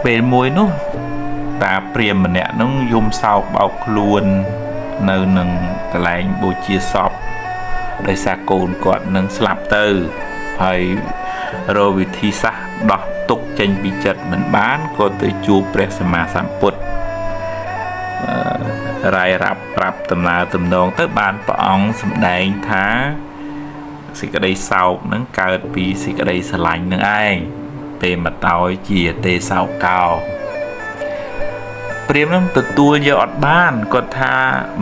ពេលមួយនោះតាព្រាហ្មណ៍ម្នាក់នោះយំសោកបោកខ្លួននៅនឹងកន្លែងបូជាសពដោយសារកូនគាត់នឹងស្លាប់ទៅហើយរកវិធីសាស្ត្រដោះទុក្ខចេញពីចិត្តមិនបានក៏ទៅជួបព្រះសម្មាសម្ពុទ្ធរាយរាប់ប្រាប់ដំណើរទំនងទៅបានព្រះអង្គសម្ដែងថាសេចក្តីសោកនឹងកើតពីសេចក្តីស្រឡាញ់នឹងឯងទេមកតោយជាទេសោកោព្រាហ្មណ៍នឹងទទួលយកអត់បានគាត់ថា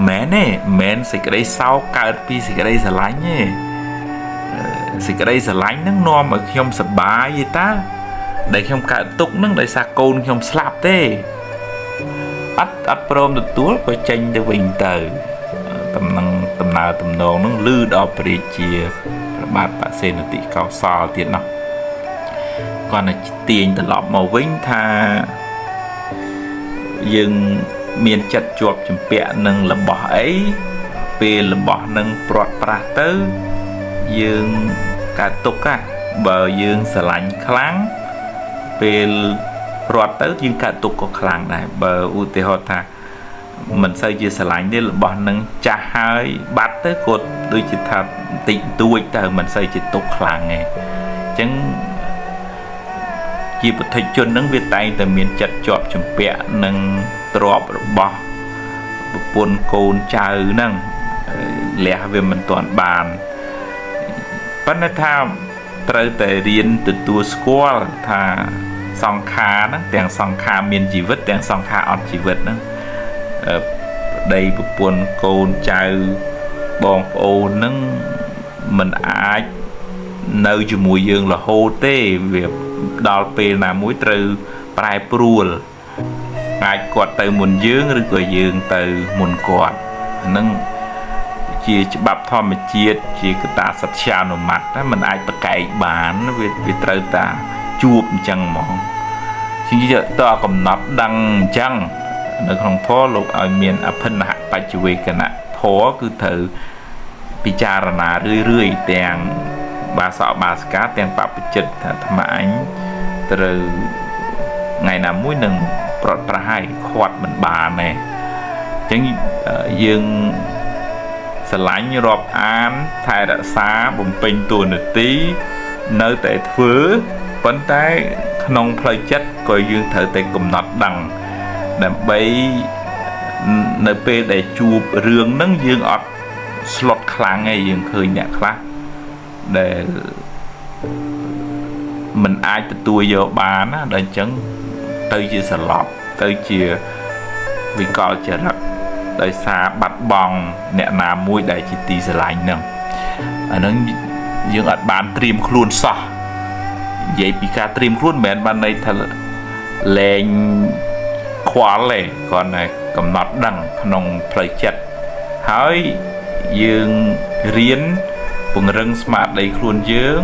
មែនទេមិនមែនសេចក្តីសោកកើតពីសេចក្តីស្រឡាញ់ទេសេចក្តីស្រឡាញ់នឹងនាំឲ្យខ្ញុំសប្បាយទេតាដែលខ្ញុំកើតទុក្ខនឹងដោយសារកូនខ្ញុំស្លាប់ទេអត់ព្រមទទួលក៏ចេញទៅវិញទៅតំណឹងដំណើរទំនងនឹងលឺដល់ព្រះរាជាព្រះបាទបសេនតិកោសលទៀតណោះគាត់តែទាញត្រឡប់មកវិញថាយើងមានចិត្តជាប់ជំពាក់នឹងរបស់អីពេលរបស់នឹងព្រាត់ប្រាសទៅយើងកើតទុក្ខបើយើងស្រឡាញ់ខ្លាំងពេលព្រាត់ទៅយើងកើតទុក្ខក៏ខ្លាំងដែរបើឧទាហរណ៍ថាមិនសូវជាស្រឡាញ់ទេរបស់នឹងចាស់ហើយបាត់ទៅគាត់ដូចជាថាបន្តិចបន្តួចទៅមិនសូវជាទុក្ខខ្លាំងទេអញ្ចឹងជាពុទ្ធជននឹងវាតែងតែមានចិត្តជាប់ជំពាក់នឹងទ្រព្យរបស់ប្រពន្ធកូនចៅហ្នឹងលះវាមិនទាន់បានប៉ុន្តែថាត្រូវតែរៀនទទួលស្គាល់ថាសង្ខារហ្នឹងទាំងសង្ខារមានជីវិតទាំងសង្ខារអត់ជីវិតហ្នឹងប្តីប្រពន្ធកូនចៅបងប្អូនហ្នឹងមិនអាចនៅជាមួយយើងរហូតទេវាដល់ពេលណាមួយត្រូវប្រែប្រួលអាចគាត់ទៅមុនយើងឬក៏យើងទៅមុនគាត់ហ្នឹងជាច្បាប់ធម្មជាតិជាកត្តាសត្យានុម័តតែมันអាចប្រកែកបានវាត្រូវតាជួបអញ្ចឹងហ្មងជាតើកំណត់ដឹងអញ្ចឹងនៅក្នុងធម៌លោកឲ្យមានអភិនហបច្ចវេកណៈធម៌គឺត្រូវពិចារណារឿយៗទាំងបាសកបាសិកាទាំងបព្វជិតថាអាត្មាអញត្រូវថ្ងៃណាមួយនឹងប្រត់ប្រហើយខាត់មិនបានទេអញ្ចឹងយើងស្រឡាញ់រាប់អានថែរក្សាបំពេញតួនាទីនៅតែធ្វើប៉ុន្តែក្នុងផ្លូវចិត្តក៏យើងត្រូវតែកំណត់ដឹងដើម្បីនៅពេលដែលជួបរឿងហ្នឹងយើងអត់ស្លុតខ្លាំងទេយើងឃើញអ្នកខ្លះដែលមិនអាចទទួលយកបានណាដល់អញ្ចឹងទៅជាសន្លប់ទៅជាវិកលចរិតដោយសារបាត់បង់អ្នកណាមួយដែលជាទីស្រឡាញ់ហ្នឹងអាហ្នឹងយើងអត់បានត្រៀមខ្លួនសោះនិយាយពីការត្រៀមខ្លួនមិនមែនបានន័យថាលែងខ្វល់ទេគ្រាន់តែកំណត់ដឹងក្នុងផ្លូវចិត្តហើយយើងរៀនពង្រឹងស្មារតីខ្លួនយើង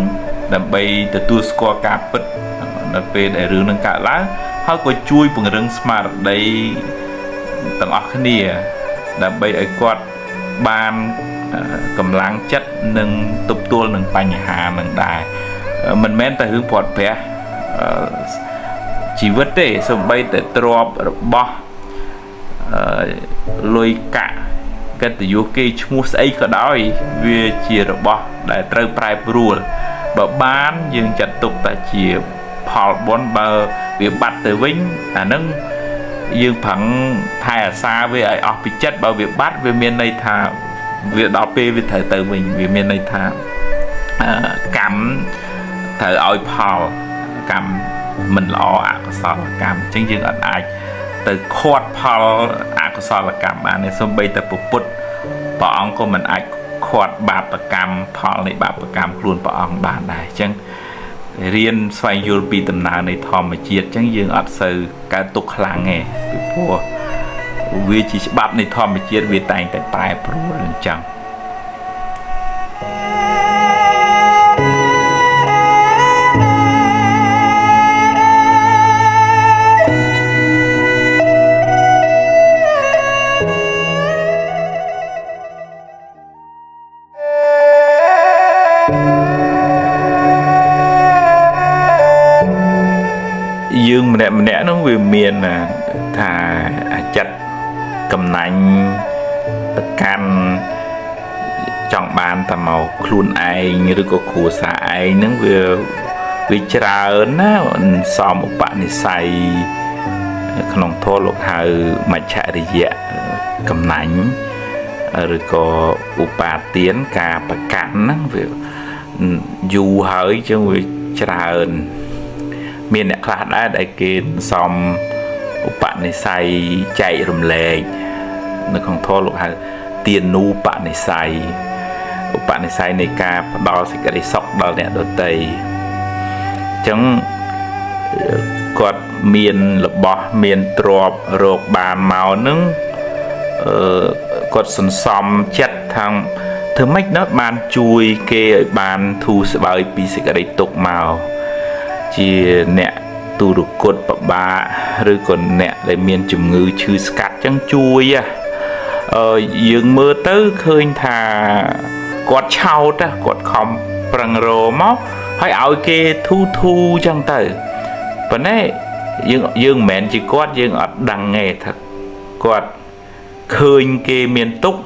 ដើម្បីទទួលស្គាល់ការពិតនៅពេលដែលរឿងនឹងកើតឡើងហើយក៏ជួយពង្រឹងស្មារតីទាំងអស់គ្នាដើម្បីឲ្យគាត់បានកម្លាំងចិត្តនិងទប់ទល់នឹងបញ្ហានឹងដែរមិនមែនតែរឿងព្រាត់ប្រាសជីវិតទេសូម្បីតែទ្រព្យរបស់លុយកាក់កិត្តិយសគេឈ្មោះស្អីក៏ដោយវាជារបស់ដែលត្រូវប្រែប្រួលបើបានយើងចាត់ទុកតែជាផលបុណ្យបើវាបាត់ទៅវិញអាហ្នឹងយើងប្រឹងថែអាសាវាឲ្យអស់ពីចិត្តបើវាបាត់វាមានន័យថាវាដល់ពេលវាត្រូវទៅវិញវាមានន័យថាកម្មត្រូវឲ្យផលកម្មមិនល្អអកុសលកម្មអញ្ចឹងយើងអត់អាចទៅខាត់ផលអកុសលកម្មបានទេសូម្បីតែពុទ្ធព្រះអង្គក៏មិនអាចខាត់បាបកម្មផលនៃបាបកម្មខ្លួនព្រះអង្គបានដែរអញ្ចឹងរៀនស្វែងយល់ពីដំណើរនៃធម្មជាតិអញ្ចឹងយើងអត់សូវកើតទុក្ខខ្លាំងទេពីព្រោះវាជាច្បាប់នៃធម្មជាតិវាតែងតែប្រែប្រួលអញ្ចឹងយើង ម្នាក់ម្នាក់នោះវាមានថាអាចិត្តកំណាញ់ប្រកាន់ចង់បានតែមកខ្លួនឯងឬក៏គ្រួសារឯងហ្នឹងវាច្រើនណាសំឧបនិស្ស័យក្នុងធម៌លោកហៅមច្ឆរិយៈកំណាញ់ឬក៏ឧបាទានការប្រកាន់ហ្នឹងវាយូរហើយចឹងវាច្រើនមានអ្នកខ្លះដែរដែលគេសំឧបនិស្ស័យចែករំលែកនៅក្នុងធម៌លោកហៅទានូបនិស្ស័យឧបនិស្ស័យនៃការផ្ដល់សេចក្តីសុខដល់អ្នកដទៃអញ្ចឹងគាត់មានរបស់មានទ្រព្យរកបានមកនឹងអឺគាត់សន្សំចិត្តថាធ្វើម៉េចដល់បានជួយគេឲ្យបានធូរស្បើយពីសេចក្តីទុក្ខមកជាអ្នកទូរគតពិបាកឬក៏អ្នកដែលមានជំងឺឈឺស្កាត់ចឹងជួយអឺយើងមើលទៅឃើញថាគាត់ឆោតគាត់ខំប្រឹងរមកហើយឲ្យគេធូធូចឹងទៅប៉ុន្តែយើងមិនមែនជាគាត់យើងអត់ដឹងទេថាគាត់ឃើញគេមានទុក្ខ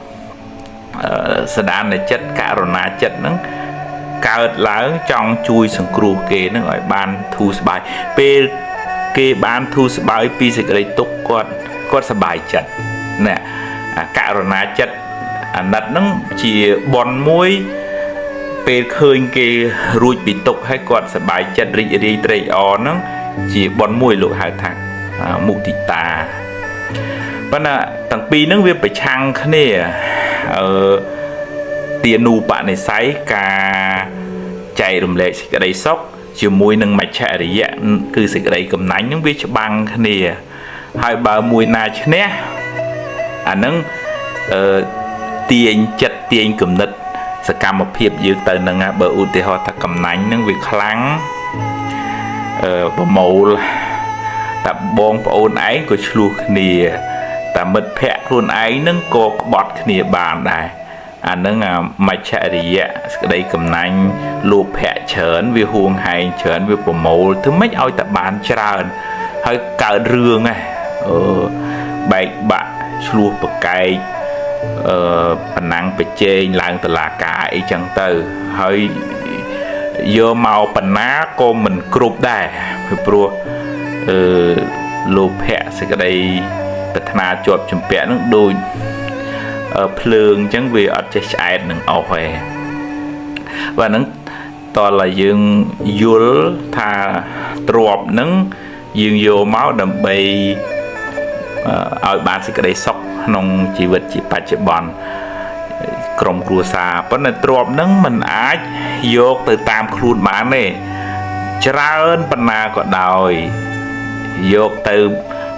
សដានចិត្តករុណាចិត្តហ្នឹងកើតឡើងចង់ជួយសង្គ្រោះគេហ្នឹងឲ្យបានធូរស្បើយពេលគេបានធូរស្បើយពីសេចក្តីទុក្ខគាត់សប្បាយចិត្តណាករុណាចិត្តអាណិតហ្នឹងជាបុណ្យមួយពេលឃើញគេរួចពីទុក្ខហើយគាត់សប្បាយចិត្តរីករាយត្រេកអរហ្នឹងជាបុណ្យមួយលោកហៅថាមុទិតាប៉ុន្តែទាំងពីរហ្នឹងវាប្រឆាំងគ្នាអឺទានូបនិស្ស័យការចែករំលែកសេចក្តីសុខជាមួយនឹងមច្ឆរិយៈគឺសេចក្តីកំណាញ់ហ្នឹងវាច្បាំងគ្នាហើយបើមួយណាឈ្នះអាហ្នឹងអឺទាញចិត្តទាញគំនិតសកម្មភាពយើងទៅនឹងបើឧទាហរណ៍ថាកំណាញ់ហ្នឹងវាខ្លាំងអឺប្រមូលតែបងប្អូនឯងក៏ឆ្លោះគ្នាតែមិត្តភ័ក្តិខ្លួនឯងហ្នឹងក៏ក្បត់គ្នាបានដែរអាហ្នឹងមច្ឆរិយៈសេចក្តីកំណាញ់លោភៈច្រើនវាហួងហែងច្រើនវាប្រមូលធ្វើម៉េចឲ្យតែបានច្រើនហើយកើតរឿងហ៎អឺបែកបាក់ឆ្លោះប្រកែកអឺប៉ណាំងប្រជែងឡើងតឡាការអីចឹងទៅហើយយកមកបណ្ណាក៏មិនគ្រប់ដែរពីព្រោះអឺលោភៈសេចក្តីប្រាថ្នាជាប់ជំពាក់នឹងដូចភ្លើងអញ្ចឹងវាអត់ចេះឆ្អែតនឹងអស់ទេបាទហ្នឹងតើឡើយយើងយល់ថាទ្របហ្នឹងយើងយកមកដើម្បីឲ្យបានសេចក្តីសុខក្នុងជីវិតជាបច្ចុប្បន្នក្រុមគ្រួសារប៉ុន្តែទ្របហ្នឹងมันអាចយកទៅតាមខ្លួនបានទេច្រើនប៉ុណ្ណាក៏ដោយយកទៅ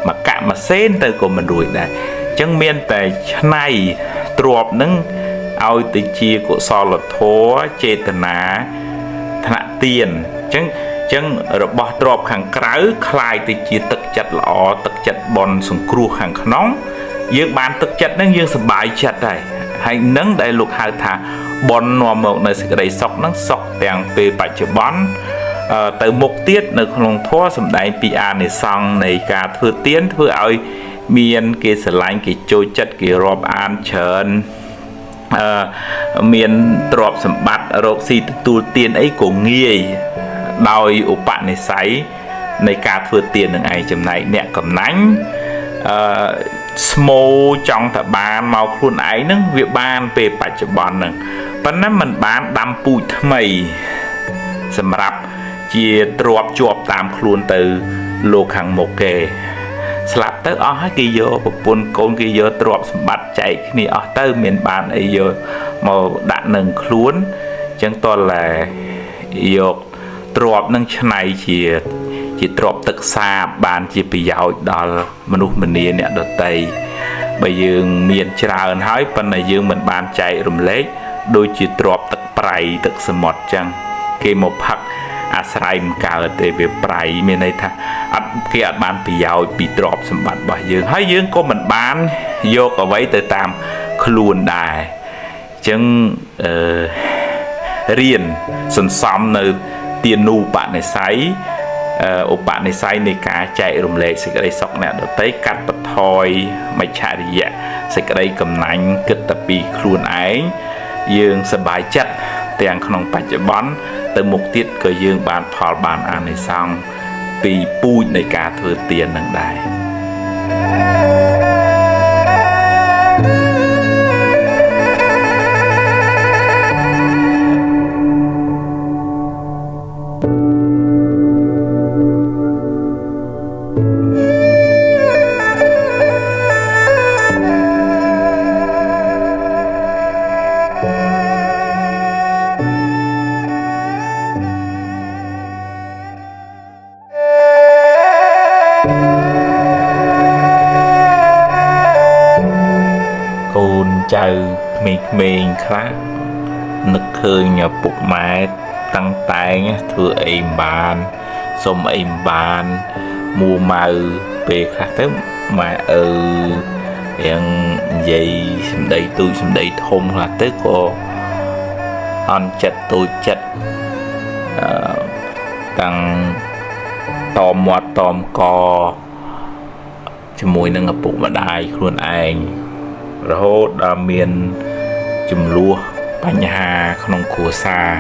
មកកាក់មួយសេនទៅក៏មិនរួចដែរអញ្ចឹងមានតែឆ្នៃទ្របហ្នឹងឲ្យទៅជាកុសលធម៌ចេតនាថ្នាក់ទានអញ្ចឹងរបស់ទ្របខាងក្រៅคล้ายទៅជាទឹកចិត្តល្អទឹកចិត្តបន់សង្គ្រោះខាងក្នុងយើងបានទឹកចិត្តហ្នឹងយើងសប្បាយចិត្តហើយហើយនឹងដែលលោកហៅថាបន់នាំមកនៅសេចក្តីសុខហ្នឹងសុខទាំងពេលបច្ចុប្បន្នទៅមុខទៀតនៅក្នុងធម៌សម្ដែងពីអានិសង្សនៃការធ្វើទានធ្វើឲ្យមានគេស្រឡាញ់គេចូលចិត្តគេរាប់អានច្រើនអឺមានទ្រព្យសម្បត្តិរកស៊ីទទួលទានអីក៏ងាយដោយឧបនិស្ស័យនៃការធ្វើទាននឹងឯងចំណែកអ្នកកំណាញ់អឺស្មោចង់តែបានមកខ្លួនឯងហ្នឹងវាបានពេលបច្ចុប្បន្នហ្នឹងប៉ុន្តែมันបានដាំពូជថ្មីសម្រាប់ជាទ្រព្យជាប់តាមខ្លួនទៅលោកខាងមុខគេស្លាប់ទៅអស់ហើយគេយកប្រពន្ធកូនគេយកទ្រព្យសម្បត្តិចែកគ្នាអស់ទៅមានបានអីយកមកដាក់នឹងខ្លួនអញ្ចឹងតើយកទ្រព្យនឹងឆ្នៃជាទ្រព្យទឹកសាបបានជាប្រយោជន៍ដល់មនុស្សម្នាអ្នកដតីបើយើងមានច្រើនហើយប៉ុន្តែយើងមិនបានចែករំលែកដូចជាទ្រព្យទឹកប្រៃទឹកសមុទ្រចឹងគេមកផឹកអាស្រ័យមិនកើតទេវាប្រៃមានន័យថាអត់គេអត់បានប្រយោជន៍ពីទ្រព្យសម្បត្តិរបស់យើងហើយយើងក៏មិនបានយកអ្វីទៅតាមខ្លួនដែរអញ្ចឹងអឺរៀនសន្សំនៅទានូបនិស្ស័យ ឧបនិស្ស័យនៃការចែករំលែកសេចក្តីសុខអ្នកដទៃកាត់បន្ថយមច្ឆរិយៈសេចក្តីកំណាញ់គិតតែពីខ្លួនឯងយើងសប្បាយចិត្តទាំងក្នុងបច្ចុប្បន្នទៅមុខទៀតក៏យើងបានផលបានអានិសង្សពីពូជនៃការធ្វើទាននឹងដែរកូនចៅក្មេងៗខ្លះនឹកឃើញឪពុកម៉ែតាំងតែងធ្វើអីមិនបានសុំអីមិនបានមួម៉ៅពេលខ្លះទៅម៉ែឪរៀងនិយាយសម្ដីទូចសម្ដីធំខ្លះទៅក៏អន់ចិត្តតូចចិត្តតាំងតមមាត់តមកជាមួយនឹងឪពុកម្ដាយខ្លួនឯងរហូតដល់មានចំនួនបញ្ហាក្នុងគ្រួសារ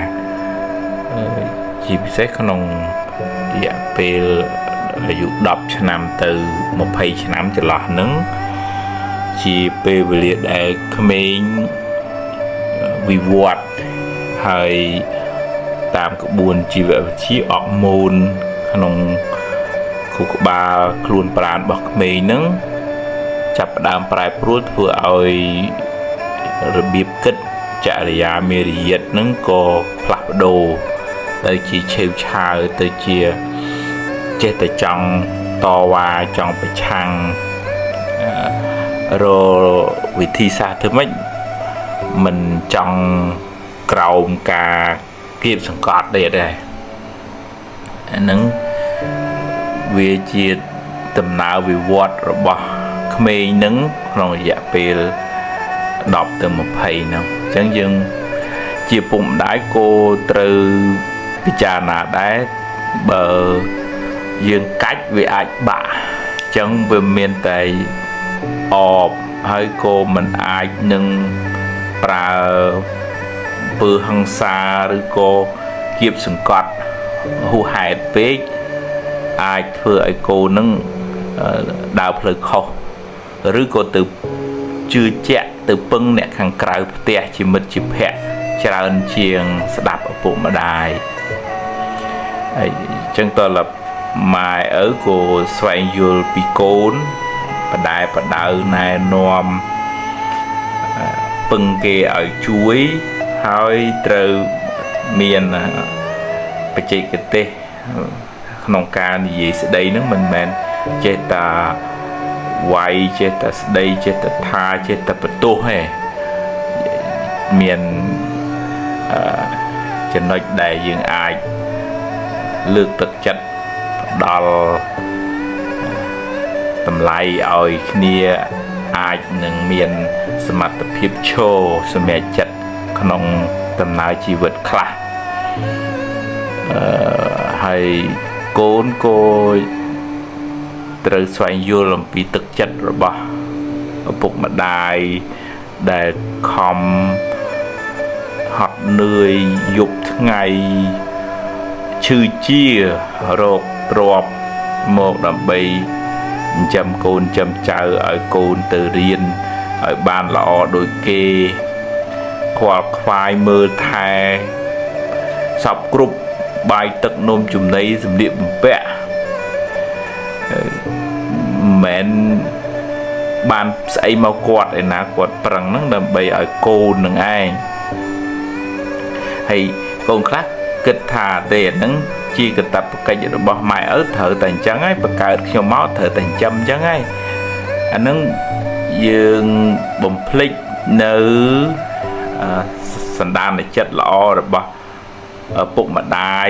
ជាពិសេសក្នុងរយៈពេលអាយុ10ឆ្នាំទៅ20ឆ្នាំចន្លោះហ្នឹងជាពេលវេលាដែលក្មេងវិវត្តហើយតាមក្បួនជីវវិទ្យាអរម៉ូនក្នុងខួរក្បាលខ្លួនប្រាណរបស់ក្មេងហ្នឹងចាប់ផ្ដើមប្រែប្រួលធ្វើឲ្យរបៀបគិតចរិយាមេរយាទហ្នឹងក៏ផ្លាស់ប្ដូរទៅជាឆេវឆាវទៅជាចេះតែចង់តវ៉ាចង់ប្រឆាំងរកវិធីសាស្ត្រធ្វើម៉េចមិនចង់ក្រោមការគៀបសង្កត់ទេដែរអាហ្នឹងវាជាដំណើរវិវត្តរបស់ក្មេងនឹងក្នុងរយៈពេល10ទៅ20ហ្នឹងអញ្ចឹងយើងជាពុកម្ដាយគោត្រូវពិចារណាដែរបើយើងកាច់វាអាចបាក់អញ្ចឹងវាមានតែអបហើយក៏មិនអាចនឹងប្រើអំពើហិង្សាឬក៏គៀបសង្កត់ហួសហេតុពេកអាចធ្វើឲ្យកូននឹងដើរផ្លូវខុសឬក៏ទៅជឿជាក់ទៅពឹងអ្នកខាងក្រៅផ្ទះជាមិត្តជាភក្តិច្រើនជាងស្ដាប់ឪពុកម្ដាយហើយអញ្ចឹងតើម៉ែឪក៏ស្វែងយល់ពីកូនបដែបដៅណែនាំពឹងគេឲ្យជួយហើយត្រូវមានបច្ចេកទេសក្នុងការនិយាយស្ដីហ្នឹងមិនមែនចេះតែវាយចេះតែស្ដីចេះតែថាចេះតែបន្ទោសទេមានចំណុចដែលយើងអាចលើកទឹកចិត្តផ្ដល់តម្លៃឲ្យគ្នាអាចនឹងមានសមត្ថភាពឈរសម្រេចចិត្តក្នុងដំណើរជីវិតខ្លះហើយកូនក៏ត្រូវស្វែងយល់អំពីទឹកចិត្តរបស់ឪពុកម្ដាយដែលខំហត់នឿយយប់ថ្ងៃឈឺជារកទ្រព្យមកដើម្បីចិញ្ចឹមកូនចិញ្ចឹមចៅឲ្យកូនទៅរៀនឲ្យបានល្អដូចគេខ្វល់ខ្វាយមើលថែសពគ្រប់បាយទឹកនំចំណីសម្លៀកបំពាក់មិនបានស្អីមកគាត់ឯណាគាត់ប្រឹងហ្នឹងដើម្បីឲ្យកូននឹងឯងហើយកូនខ្លះគិតថាទេអាហ្នឹងជាកាតព្វកិច្ចរបស់ម៉ែឪត្រូវតែអញ្ចឹងហើយបង្កើតខ្ញុំមកត្រូវតែចិញ្ចឹមអញ្ចឹងហើយអាហ្នឹងយើងបំភ្លេចនៅសន្តានចិត្តល្អរបស់ឪពុកម្ដាយ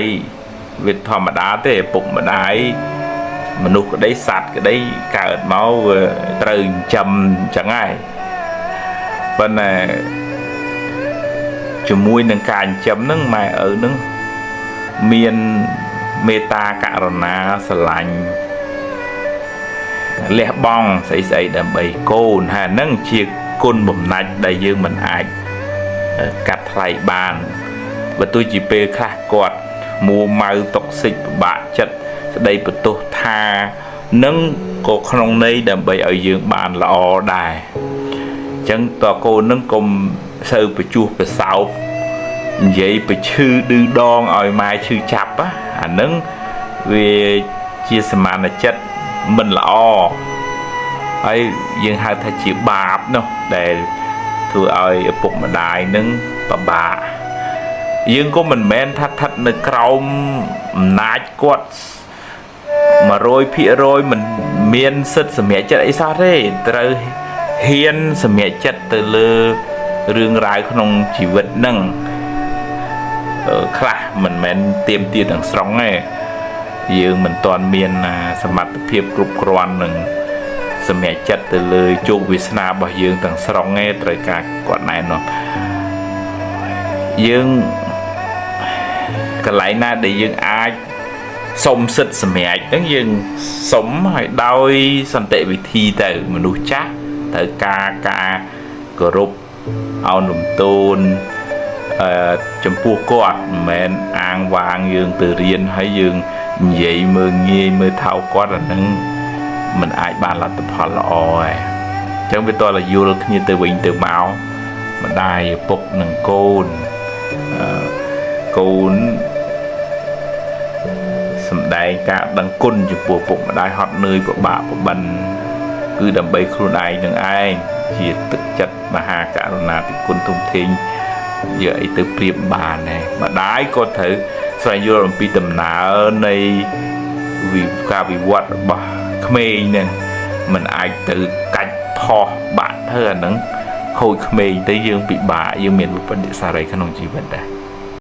វាធម្មតាទេឪពុកម្ដាយមនុស្សក្តីសត្វក្តីកើតមកវាត្រូវចិញ្ចឹមអញ្ចឹងហើយប៉ុន្តែជាមួយនឹងការចិញ្ចឹមហ្នឹងម៉ែឪហ្នឹងមាន មេត្តាករុណាស្រឡាញ់លះបង់ស្អីស្អីដើម្បីកូនហើយហ្នឹងជាគុណបំណាច់ដែលយើងមិនអាចកាត់ថ្លៃបានបើទោះជាពេលខ្លះគាត់មួម៉ៅតុកសិចពិបាកចិត្តស្ដីបន្ទោសថានឹងក៏ក្នុងន័យដើម្បីឲ្យយើងបានល្អដែរអញ្ចឹងតកូននឹងកុំសូវប្រជួសប្រសោបនិយាយប្រឈឺឌឺដងឲ្យម៉ែឈឺចាប់ណាអានឹងវាជាសមានចិត្តមិនល្អហើយយើងហៅថាជាបាបនោះដែលធ្វើឲ្យឪពុកម្ដាយនឹងពិបាកយើងក៏មិនមែនថាស្ថិតនៅក្រោមអំណាចគាត់100%មិនមានសិទ្ធិសម្រេចចិត្តអីសោះទេត្រូវហ៊ានសម្រេចចិត្តទៅលើរឿងរ៉ាវក្នុងជីវិតហ្នឹងខ្លះមិនមែនទៀមទាទាំងស្រុងទេយើងមិនទាន់មានសមត្ថភាពគ្រប់គ្រាន់នឹងសម្រេចចិត្តទៅលើជោគវាសនារបស់យើងទាំងស្រុងទេត្រូវការគាត់ណែនាំយើងកន្លែងណាដែលយើងអាចសុំសិទ្ធិសម្រេចហ្នឹងយើងសុំឲ្យដោយសន្តិវិធីទៅមនុស្សចាស់ត្រូវការការគោរពអោនលំទោនអឺចំពោះគាត់មិនមែនអាងវាងយើងទៅរៀនហើយយើងនិយាយមើងងាយមើលថោកគាត់អាហ្នឹងมันអាចបានលទ្ធផលល្អឯងអញ្ចឹងវាតរយល់គ្នាទៅវិញទៅមកម្ដាយឪពុកនិងកូនកូនសំដែងការដឹងគុណចំពោះពុកម្ដាយហត់នឿយពិបាកពិបិនគឺដើម្បីខ្លួនឯងនឹងឯងជាទឹកចិត្តមហាករុណាធិគុណធំធេងយកអីទៅប្រៀបបានដែរម្ដាយក៏ត្រូវស្វែងយល់អំពីដំណើរនៃការវិវត្តរបស់ក្មេងហ្នឹងมันអាចទៅកាច់ផោះបាក់ធ្វើអាហ្នឹងខូចក្មេងទៅយើងពិបាកយើងមានវិបត្តិសារីក្នុងជីវិតដែរ។